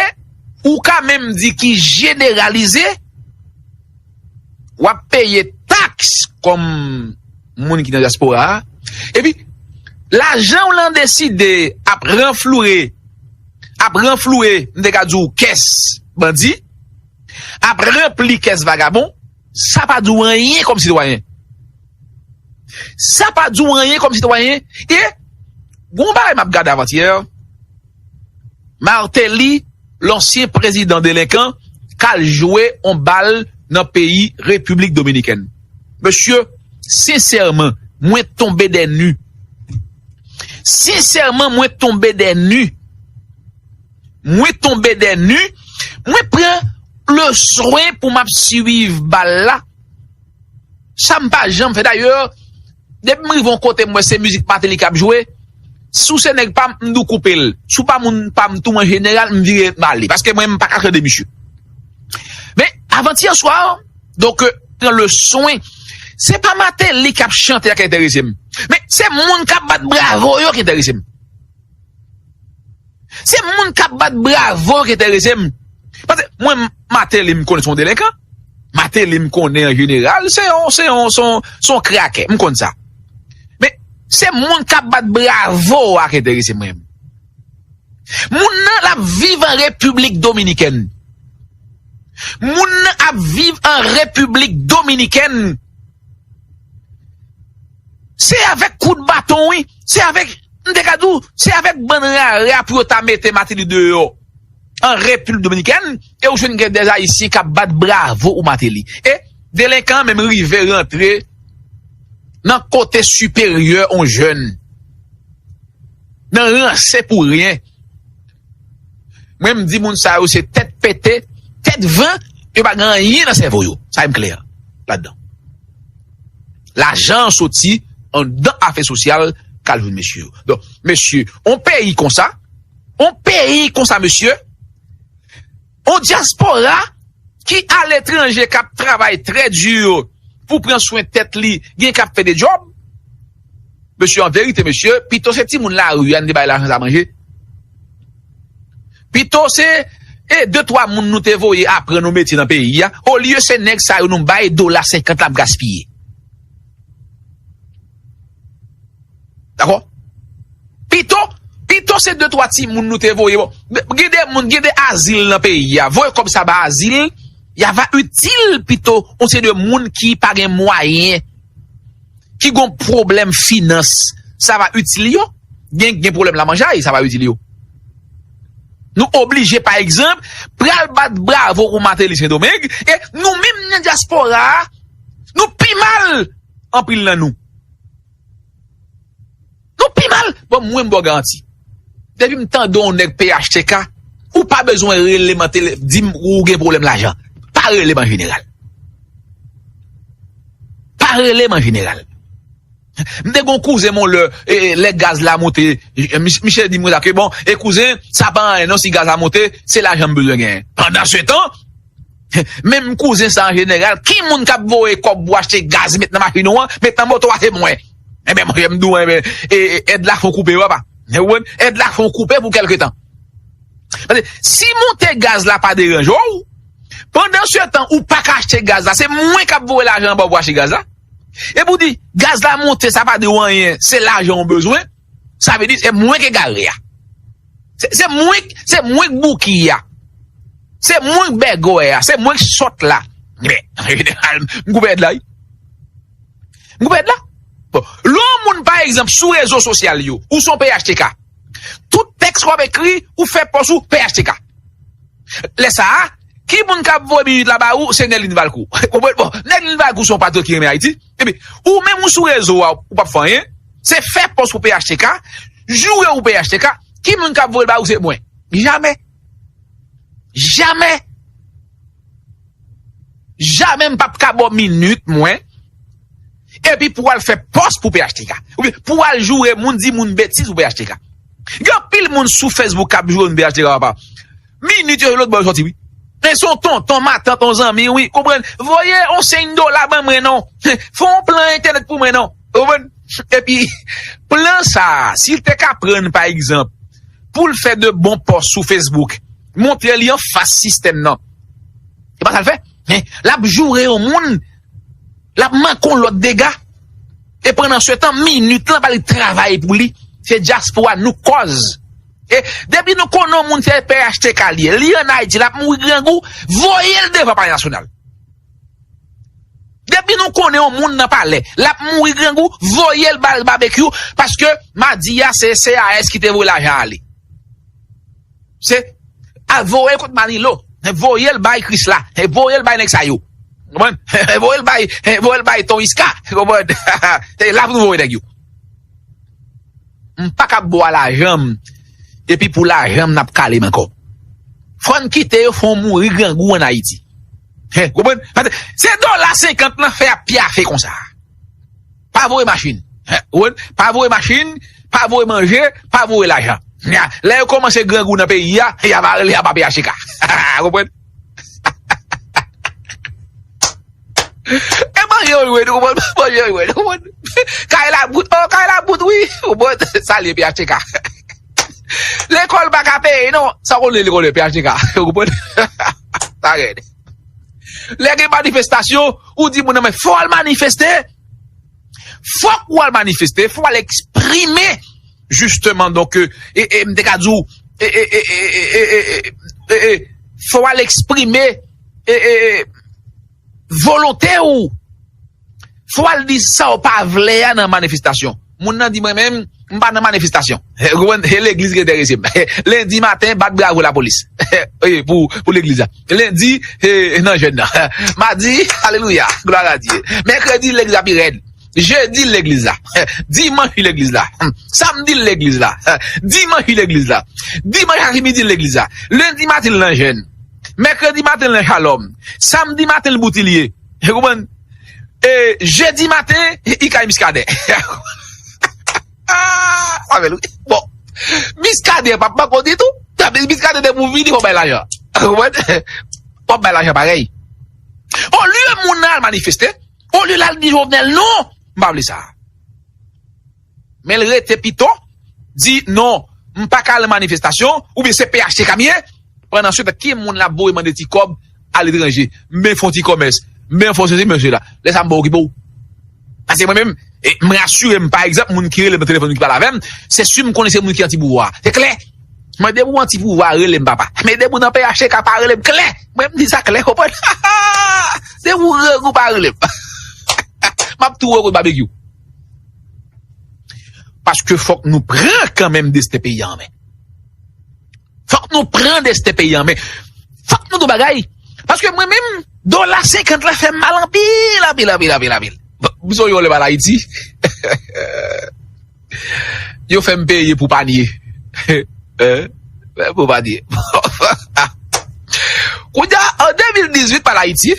ou ka menm di ki jeneralize, w ap peye taks kòm moun ki nan dyaspora a, epi lajan w lan deside ap ranflouye, ap ranflouye, m te ka di w kès bandi, ap ranpli kès vagabon, sa pa di w anyen kòm sitwayen. Sa pa di w anyen kòm sitwayen. E, gon bagay m ap gade avantyè, Martelly, lansyen prezidan delenkan, k al jwe on bal nan peyi Repiblik Dominikèn. Mesye, sensèman, mwen tonbe dè ni. Sensèman, mwen tonbe dè ni. Mwen tonbe dè ni. Mwen pran le swen pou m ap swiv bal la. Sa m pa janm fè. Dayè, depi m rive yon kote, m wè se mizik Martelly k ap jwe. Si w se nèg pa m, m di w koupe l. Si w pa moun pa m tou, an jeneral, m vire m ale. Paske mwen, m pa ka tande misye. Men, avantyè swa, donk, euh, pran le swen. Se pa Martelly k ap chante a ki enterese m. Men, se moun k ap bat bravo yo ki enterese m. Se moun k ap bat bravo ki enterese m. Paske mwen, Martelly, m konnen se yon delenkan. Martelly, m konnen an jeneral, se yon, se yon, se yon, se yon krakè. M konn sa. Men, se moun k ap bat bravo a ki enterese mwen. Moun nan, l ap viv an Repiblik Dominikèn. Moun nan ap viv an Repiblik Dominikèn. Se avèk kout baton, wi. Se avèk, m te ka di w, se avèk bann rara pou yo ta mete Martelly deyò an Repiblik Dominikèn, e ou jwenn gen dè Ayisyen k ap bat bravo pou Martelly. E delenkan menm rive rantre nan kote siperyè on jèn. Nan ranse pou ryen. Mwen, m di moun sa yo se tèt pete, tèt van, yo pa gen anyen nan sèvo yo. Sa m klè ladan. Lajan an soti anndan afè sosyal k al jwenn mesye yo. Donk, mesye, on peyi konsa, on peyi konsa, mesye, on dyaspora ki aletranje k ap travay trè di pou pran swen tèt li, gen k ap fè de djòb. Mesye, an verite, mesye, pito se timoun lari a n te bay lajan sa manje. Pito se, e, de twa moun nou te voye aprann yon metye nan peyi a, olye se nèg sa yo nou bay dola senkant l ap gaspiye. Dakò? Pito, pito se de twa timoun nou te voye. Bon, gen de moun, gen de azil nan peyi a. Voye kòb sa ba azil, y ava itil pito on seri de moun ki pa gen mwayen, ki gon pwoblèm finans. Sa va itil yo. Gen, gen pwoblèm lamanjay, sa va itil yo. Nou oblije, pa egzanp, pral bat bravo pou Martelly Sendomeng, e nou menm nan dyaspora a, nou pi mal anpil nan nou. Nou pi mal. Bon, mwen, m ba w garanti. Depi m tande yon nèg P H T K, ou pa bezwen rele m an tele, di m ou gen pwoblèm lajan. Pa rele m an jeneral. Pa rele m an jeneral. M te gon kouzen m on lè, e, e, lè gaz la monte, e, mi-, misye di m konsa ke, bon, e kouzen, sa pa anyen non, si gaz la monte, se lajan m bezwen genyen. Pandan se tan, menm kouzen sa an jeneral, ki moun k ap voye kòb pou achte gaz, met nan machin ou an, met nan moto a, se mwen. Enben, mwen, m di w, enben, e, e, èd la fon koupe, papa. Ou konprann? Èd la fon koupe pou kèlke tan. Paske si monte gaz la pa deranje w, pandan se tan ou pa ka achte gaz la, se mwen k ap voye lajan an ba w pou achte gaz la. E pou di, gaz la monte, sa pa di w anyen, se lajan w bezwen, sa vle di se mwen k egare a. Se, se mwen, se mwen k bouki a. Se mwen k bègòy a, se mwen k sòt la. Men, an jeneral, m koupe èd la, wi. M koupe èd la. Bon, lè yon moun, pa egzanp, sou rezo sosyal yo, ou se yon P H T K, tout tèks w ap ekri, ou fè pòs ou P H T K. Lè sa a, ki moun k ap voye minit la ba ou? Se Nèlin Valkou. Konprann? Bon, Nèlin Valkou se yon patriyòt ki renmen Ayiti. Epi, ou menm ou sou rezo a, ou p ap fè anyen. Se fè pòs pou P H T K, joure ou P H T K, ki moun k ap voye l ba ou? Se mwen. Jamè. Jamè. Jamè m p ap ka ba w minit mwen, epi pou w al fè pòs pou P H T K. Oubyen pou w al joure moun, di moun betiz pou P H T K. Gen anpil moun sou Facebook k ap joure moun P H T K, papa. Minit yo, lòt bò yo sòti, wi. Men se yon tonton, matant, yon zanmi, wi, konprann. Voye yon senk dola ban mwen non. Fè yon plan entènèt pou mwen non. Konprann? Epi, plan sa a, si l te ka pran, pa egzanp, pou l fè de bon pòs sou Facebook, montre li anfas sistèm nan. E pa sa l fè. Men, l ap joure yon moun, l ap manke yon lòt dega. E pandan se tan, minit lan pa li travay pou li. Se dyaspora nou kòz. E depi nou konnen yon moun se P H T K li ye, li ann Ayiti, l ap mouri grangou, voye l devan Palè Nasyonal. Depi nou konnen yon moun nan palè, l ap mouri grangou, voye l ba l babekyou, paske madi a se C A S ki te voye lajan ale. Se, al voye l kot Manilo, voye l bay Krisla, voye l bay nèg sa yo. Konprann? Voye l bay, voye l bay Ton Iska, konprann? Se la pou nou voye nèg yo. M pa ka ba w lajan m, epi pou lajan m n ap kale m ankò. Fò n kite yo fè w mouri grangou ann Ayiti. Hen, konprann? Paske se dola senkant lan fè ap pyafe konsa. Pa voye machin. Hen, konprann? Pa voye machin, pa voye manje, pa voye lajan. Nya, lè yo kòmanse grangou nan peyi a, y ap rele a pa P H T K. Konprann? E manje yo jwe, nou konprann? Manje yo jwe, nou konprann? Kay la bout, oh, kay la bout, wi. Ou konprann? Salye P H T K. Lekòl pa ka peye, non. Sa w konn lekòl P H T K. Ou konprann? Sa rèd. Lè gen manifestasyon, ou di moun nan, men fò w al manifeste. Fòk ou al manifeste, fò w al eksprime, jisteman, donk, e, e, e, m te ka di w, e, e, e, fò w al eksprime, e, e, e, volonte w. Fò w al di sa w pa vle a nan manifestasyon. Moun nan di, mwen menm, m pa nan manifestasyon. Ou konprann? E legliz ki enterese m. Lendi maten, bat bravo lapolis. Wi, pou, pou legliz la. Lendi, e, nan jèn nan. Madi, alelouya, glwa a Dye. Mèkredi, legliz la pi rèd. Jedi, legliz la. Dimanch, legliz la. Samdi, legliz la. Dimanch, legliz la. Dimanch, apremidi, legliz la. Lendi maten, nan jèn. Mèkredi maten, nan shalom. Samdi maten, boutilye. Ou konprann? E, jedi maten, i kay Miskaden. Ah, sa bèl, wi. Bon. Miskaden p ap manke w ditou. Miskaden depi w vini, w ap bay lajan. Ou konprann? W ap bay lajan parèy. Olye moun nan al manifeste, olye l al di Jovenel non, m pa vle sa. Men l rete pito, di non, m pa ka al manifestasyon, oubyen se P H T K m ye. Pandan se tan, ki moun l ap voye mande ti kòb aletranje? M ben fè yon ti kòmès, m ben fè yon sesi, men sela. Lè sa a, m pa okipe w. Paske mwen menm, e, m rasire m, pa egzanp, moun ki rele m nan telefòn ki pale avè m, se si m konnen se moun ki anti pouvwa. Se klè. Mwen, depi w anti pouvwa, rele m, papa. Men depi w nan P H T K, pa rele m, klè. Mwen, m di sa klè, konprann? Depi w grangou, pa rele m. M ap tou wè w babekyou. Paske fòk nou pran kanmenm desten peyi a an men. Fòk nou pran desten peyi a an men. Fòk nou di yon bagay. Paske mwen menm, dola senkant la fè m mal anpil, anpil, anpil, anpil, anpil. Bon, m sonje yon lè m al Ayiti. Yo fè m peye pou panye. Hein? Pou panye. Kounye a, an de mil dizuit, m al Ayiti.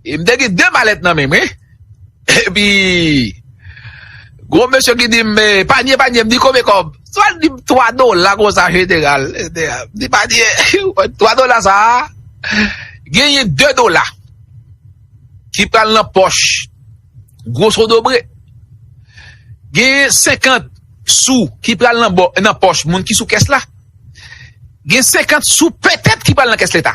E m te gen de malèt nan men mwen. Epi, gwo mesye ki di m, "Eh, panye, panye," m di, "Konbyen kòb?" Swa l di m twa dola konsa, jeneral. M di, "Panye, twa dola sa a, genyen de dola ki pral nan pòch, gwosodobre. Genyen senkant sou ki pral nan bò, nan pòch moun ki sou kès la. Gen senkant sou petèt ki pral nan kès leta."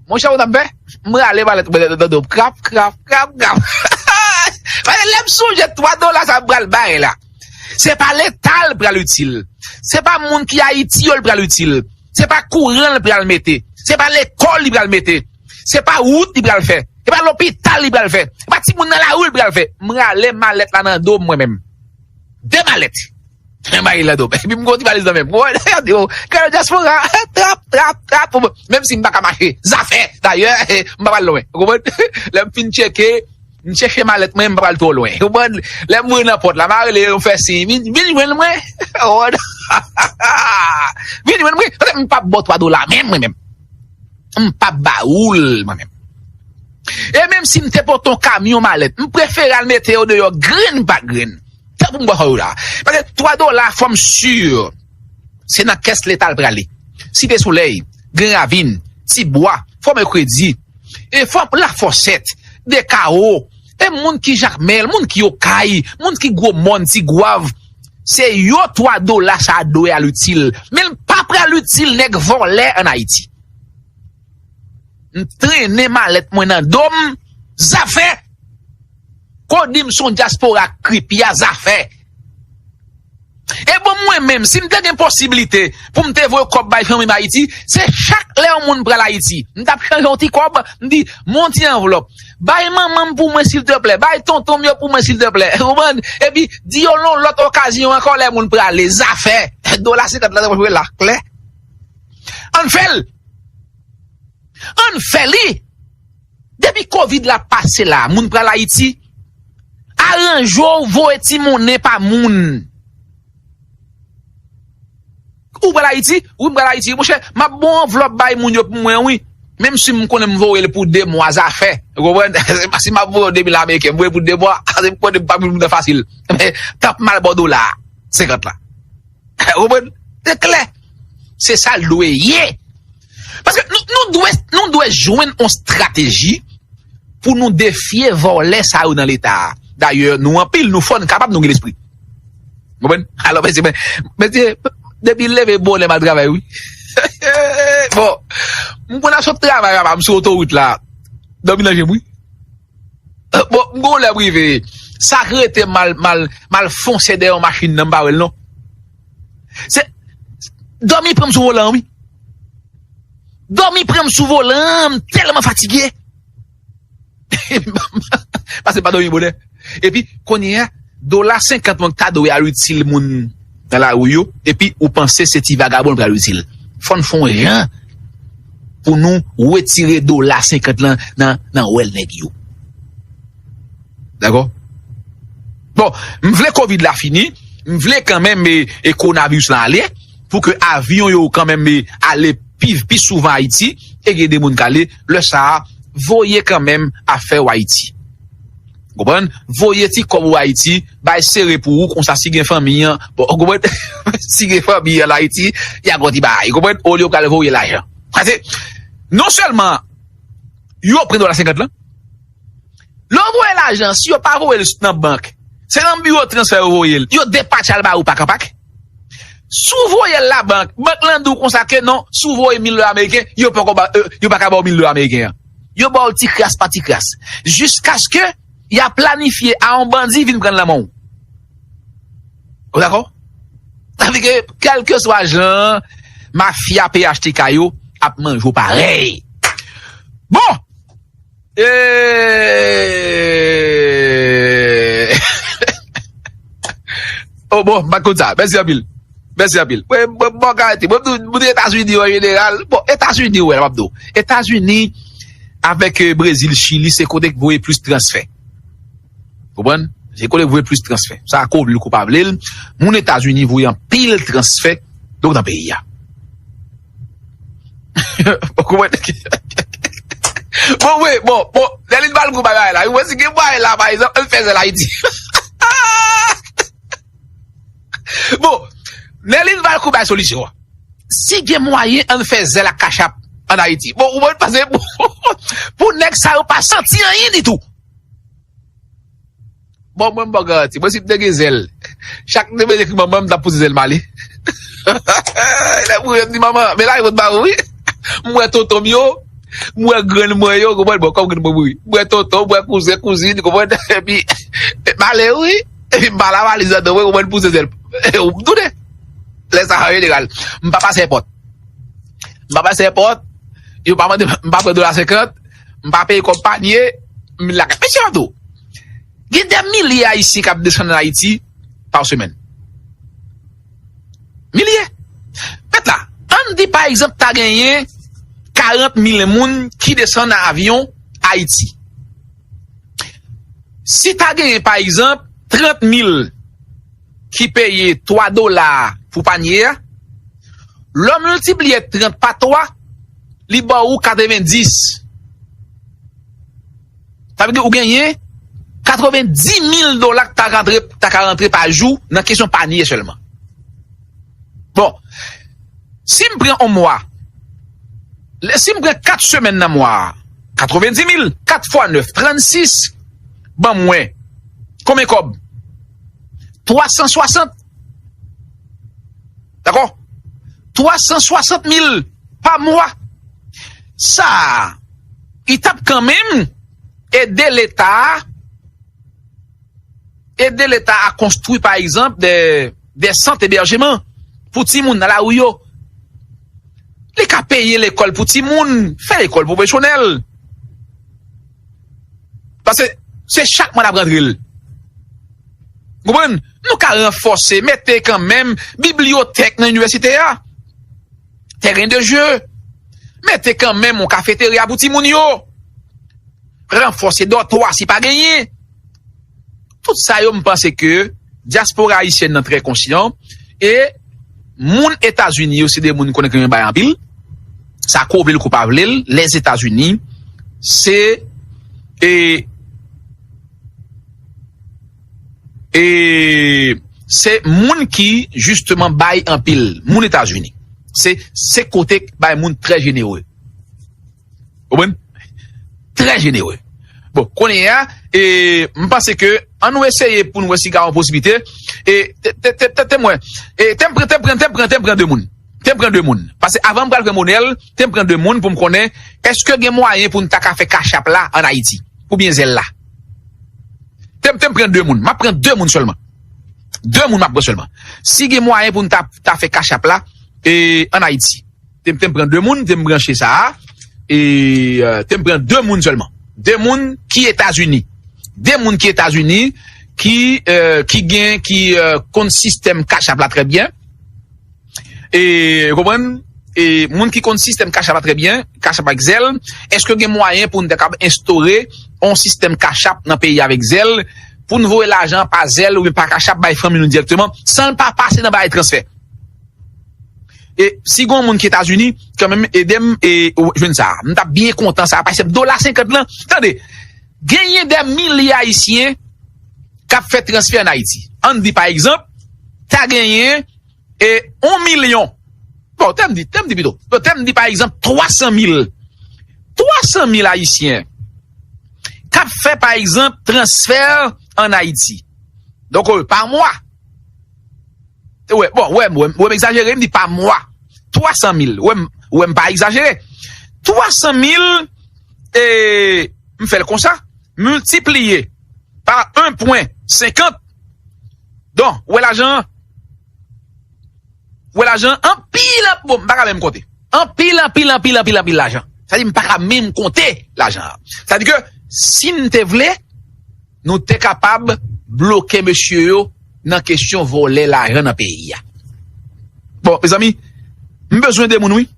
Monchè, ou t ap fè? M rale malèt mwen nan do m. Krap, krap, krap, krap. Paske lè m sonje twa dola sa m pral bay la, se pa leta l pral itil. Se pa moun ki Ayiti yo l pral itil. Se pa kouran l pral mete. Se pa lekòl li pral mete. Se pa wout li pral fè. Se pa lopital li pral fè. Se pa timoun nan lari l pral fè. M rale malèt la nan do m mwen menm. De malèt. Mwen bay lando. Epi m gon ti valiz nan men m. Ou wè, gade yo. Gade dyaspora. Trap, trap, trap. Menm si m pa ka mache. Zafè. Dayè, m pa pral lwen. Ou konprann? Lè m fin tcheke, m chèche malèt mwen, m pa pral twò lwen. Ou konprann? Lè m rive nan pòt la, m a rele yo, m fè siy. Vin, vin jwenn mwen. Ou konprann? Vin jwenn mwen. Paske m p ap ba w twa dola menm, mwen menm. M p ap ba ou l, mwen menm. E menm si m te pote yon kamyon malèt, m prefere al mete yo deyò grenn pa grenn. Tanpri m ba w yo la. Paske twa dola, fò m si se nan kès leta l prale. Site Solèy, Gran Ravin, Tibwa, Fò Mèkredi, e Fò Lafòsèt, Dekawo, e moun ki Jakmèl, moun ki Okay, moun ki Gwomòn, Tigwav, se yo twa dola sa a dwe al itil. Men l pa pral itil nèg vòlè ann Ayiti. M trennen malèt mwen nan do m, zafè. Ko di m se yon dyaspora k kripi a, zafè. E bon, mwen menm, si m te gen posiblite pou m te voye kòb bay fanmi m Ayiti, se chak lè yon moun pral Ayiti, m t ap chanje yon ti kòb, m di, "Men yon ti anvlòp. Bay manman m pou mwen, silteplè. Bay tonton m yo pou mwen, silteplè." Ou konprann? Epi, di yo nan yon lòt okazyon ankò, lè moun prale, zafè. Dola senkant la, t ap jwe la, klè. Ann fè l. Ann fè li. Depi kovid la pase la, moun pral Ayiti, aranje w voye ti monnen pa moun. Ou pral Ayiti? Wi, m pral Ayiti. Monchè, m ap ba w anvlòp bay moun yo pou mwen, wi. Menm si m konnen m voye l pou de mwa, zafè. Ou konprann? Se pa si m ap voye w de mil ameriken, m voye pou de mwa. Se m konnen m pa moun nan fasil. Men, t ap mal ba w dola senkant la. Ou konprann? Se klè. Se sa l dwe ye. Paske nou, nou dwe, nou dwe jwenn yon estrateji pou nou defye vòlè sa yo nan leta a. Dayè, nou anpil, nou fò, nou kapab, nou gen lespri. Konprann? Alò, mesye, men, mesye, depi leve bonè m al travay, wi. Bon, m konn ap sot travay, papa, m sou otowout la. Dòmi nan je m, wi. Bon, m gon lè m rive. Sa k rete m al, m al, m al fonse dèyè yon machin nan, m pa wè l non. Se, dòmi pran m sou volan an, wi. Dòmi pran m sou volan an, m tèlman fatige. Paske m pa dòmi bonè. Epi, kounye a, dola senkant mwen ta dwe al itil moun nan lari yo, epi ou panse se ti vagabon l pral itil. Fò n fè yon jan pou nou retire dola senkant lan nan, nan wèl nèg yo. Dakò? Bon, m vle kovid la fini, m vle kanmenm e, e kowonaviris lan ale, pou ke avyon yo kanmenm e ale pi, pi souvan Ayiti, e gen de moun k ale, lè sa a, voye kanmenm afè w Ayiti. Konprann? Voye ti kòb ou Ayiti, bay sere pou ou, konsa si gen fanmi an, bon, konprann? Si gen fanmi an Ayiti, y a gon ti bagay, konprann? Olye w pral voye lajan. Paske, non sèlman, yo pran dola senkant lan, lè w voye lajan, si yo pa voye l nan bank, se nan biwo transfè yo voye l. Yo depatche al ba ou pak an pak. Si w voye l labank, bank lan di w konsa ke non, si w voye mil dola ameriken, yo poko ba, euh, yo pa ka ba w mil dola ameriken an. Yo ba w ti kras pa ti kras. Jiskaske y a planifye a yon bandi vin pran l nan men w. Ou dakò? Sa vle di ke, kèlkeswa jan, mafya P H T K yo ap manje w parèy. Bon! Eh! Oh, bon, m pa t konn sa. Mèsi anpil. Mèsi anpil. Mwen, mwen, mwen, mwen, mwen, mwen, Etazini an jeneral. Bon, Etazini, wè, m ap di w. Etazini avèk, eh, Brezil, Chili, se kote k voye plis transfè. Konprann? Se kote k voye plis transfè. Sa, ko vle l, ko pa vle l, moun Etazini voye anpil transfè, donk, nan peyi a. Ou konprann? Bon, wi, bon, bon, Nèlin Valcourt bay bagay la. Wi, mwen si gen mwayen la, pa egzanp, ann fè zèl Ayiti. Bon, Nèlin Valcourt bay solisyon an. Si gen mwayen, ann fè zèl ak kachap ann Ayiti. Bon, ou konprann, paske pou, pou nèg sa yo pa santi anyen ditou. Bon, mwen, m ba w garanti. Mwen, si m te gen zèl, chak demen ekri manman m, m t ap pouse zèl m ale. Lè m rive, m di, "Manman, men la, yo ba ou, wi." M wè tonton m yo, m wè grann mwen yo, konprann? Bon, kòm grann mwen mouri. M wè tonton, m wè kouzen, kouzin, konprann? Epi, m ale, wi. Epi, m pa la valiz ladan, mwen, konprann, pouse zèl. M tounen. Lè sa, an jeneral, m pa pase enpòt. M pa pase enpòt, yo pa mande, m pa pran dola senkant, m pa peye kòb panye, m lakay. Mesye, m ap di w, gen dè milye Ayisyen k ap desann ann Ayiti pa semèn. Milye. Mèt la, ann di pa egzanp, ta genyen karant mil moun ki desann avyon Ayiti. Si ta genyen, pa egzanp, trant mil ki peye twa dola pou panye a, lè w miltipliye trant pa twa, li ba w katrevenndis. Sa vle di ou genyen katrevenndis mil dola k ta rantre, ta ka rantre pa jou nan kesyon panye sèlman. Bon, si m pran yon mwa, lè, si m pran kat semèn nan mwa a, katrevenndis mil, kat fwa nèf, trannsis, ban mwen konbyen kòb? Twa san swasant. Dakò? Twa san swasant mil pa mwa. Sa a, li t ap kanmenm ede Leta a, ede Leta a konstwi, pa egzanp, de, de sant ebèjeman pou timoun nan lari yo. Li ka peye lekòl pou timoun, fè lekòl pwofesyonèl. Paske se chak mwa n ap rantre l. Konprann? Nou ka ranfòse, mete kanmenm bibliyotèk nan inivèsite a. Tèren de jeu. Mete kanmenm yon kafeterya pou timoun yo. Ranfòse dòtwa si pa genyen. Tout sa yo, m panse ke dyaspora ayisyèn nan trè konsyan e moun Etazini yo, se de moun konnen ke yo bay anpil. Sa ko vle l, ko pa vle l, Lèzetazini, se, e, e, se moun ki, jisteman, bay anpil. Moun Etazini. Se, se kote k bay moun trè jenere. Ou konprann? Trè jenere. Bon, kounye a, E m panse ke, ann nou eseye pou n wè si gen yon posiblite. E te, te, te, te, te m wè. E te m pran, te m pran, te m pran, te m pran de moun. Te m pran de moun. Paske avan m pral pran Monel, te m pran de moun pou m konnen èske gen mwayen pou n ta ka fè Cash App la ann Ayiti. Oubyen Zelle la. Te m, te m pran de moun. M ap pran de moun sèlman. De moun m ap pran sèlman. Si gen mwayen pou n ta, ta fè Cash App la, e, ann Ayiti. Te m, te m pran de moun, te m branche sa a. E, euh, te m pran de moun sèlman. De moun ki Etazini. De moun ki Etazini, ki, euh, ki gen, ki, euh, konn sistèm Cash App la trè byen. E, ou konprann? E, moun ki konn sistèm Cash App la trè byen, Cash App ak Zelle, èske gen mwayen pou n ta kab enstore yon sistèm Cash App nan peyi avèk Zelle, pou n voye lajan pa Zelle oubyen pa Cash App bay fanmi nou dirèkteman, san l pa pase nan bagay transfè? E si gon moun ki Etazini, kanmenm ede m e jwenn sa. M t ap byen kontan sa, paske dola senkant lan, tande, genyen dè milye Ayisyen k ap fè transfè ann Ayiti. Ann di, pa egzanp, ta genyen e yon milyon. Bon, te m di, te m di pito. Bon, te m di, pa egzanp, twa san mil. Twa san mil Ayisyen k ap fè, pa egzanp, transfè ann Ayiti. Donk, euh, pa mwa. Wè, bon, wè, wè, wè, m egzajere, m di pa mwa. Twa san mil. Wè, m, wè, m pa egzajere. Twa san mil, e, m fè l konsa, miltipliye pa en pwen senkant. Donk, wè lajan an. Wè lajan an, anpil, anp-, bon, m pa ka menm konte. Anpil, anpil, anpil, anpil, anpil lajan. Sa di, m pa ka menm konte lajan an. Sa di ke, si n te vle, nou te kapab bloke mesye yo nan kesyon vòlè lajan nan peyi a. Bon, mezanmi, m bezwen de moun, wi.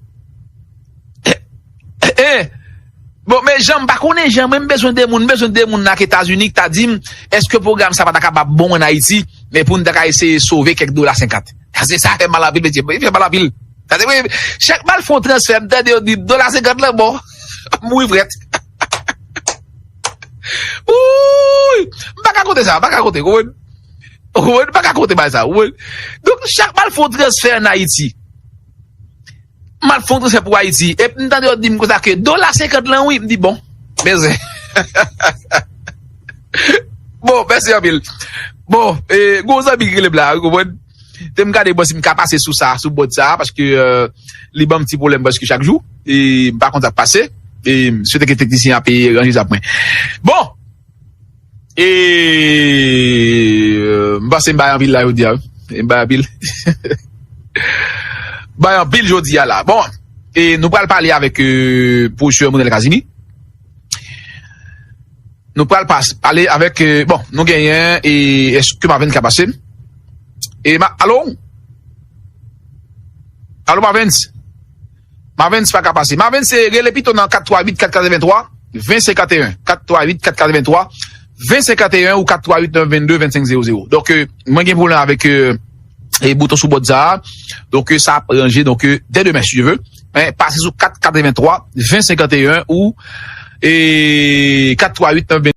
Eh, eh, eh. Bon, men jan m pa konnen jan, mwen m bezwen de moun, m bezwen de moun nan Etazini ki ta di m, èske pwogram sa pa ta kapab bon ann Ayiti, men pou n ta ka eseye sove kèk dola senkant. Se sa fè mal anpil, mesye, fè mal anpil. Sa se vre, chak m al fè yon transfè, m tande yo di dola senkant lan bon. M mouri frèt. Wouy! M pa ka konte sa, m pa ka konte, konprann? Konprann? M pa ka konte bagay sa, konprann? Donk, chak m al fè yon transfè ann Ayiti, m al fè yon transfè pou Ayiti, epi m tande yo di m konsa ke dola senkant lan, wi, m di, bon, bezwen. Bon, mèsi anpil. Bon, e, gon zanmi ki rele m la, ou konprann? Te m gade, bon, si m ka pase sou sa, sou bòd sa, paske, euh, li ban m ti pwoblèm prèske chak jou. E m pa konn sa k pase. E m swete ke teknisyen an ap ranje sa pou mwen. Bon! E, euh, m panse m bay anpil la jodi a, wi. M bay anpil. Bay anpil jodi a la. Bon, e nou pral pale avèk, euh, pwofesè Monel Casimir. Nou pral pas-, pale avèk, euh, bon, nou genyen, e èske Mavens ka pase? E ma-, alo? Alo, Mavens? Mavens pa ka pase. Mavens, se rele pito nan kat twa uit kat katrevenntwa ven senkanteyen. Kat twa uit kat katrevenntwa ven senkanteyen ou kat twa uit nèf venndde vennsenk zewo zewo. Donk, euh, mwen gen pwoblèm avèk, euh, e bouton sou bòd sa a. Donk, euh, sa ap ranje, donk, euh, dè demen, si Dye vle. Men, pase sou kat katrevenntwa ven senkanteyen ou, e, kat twa uit nèf venndde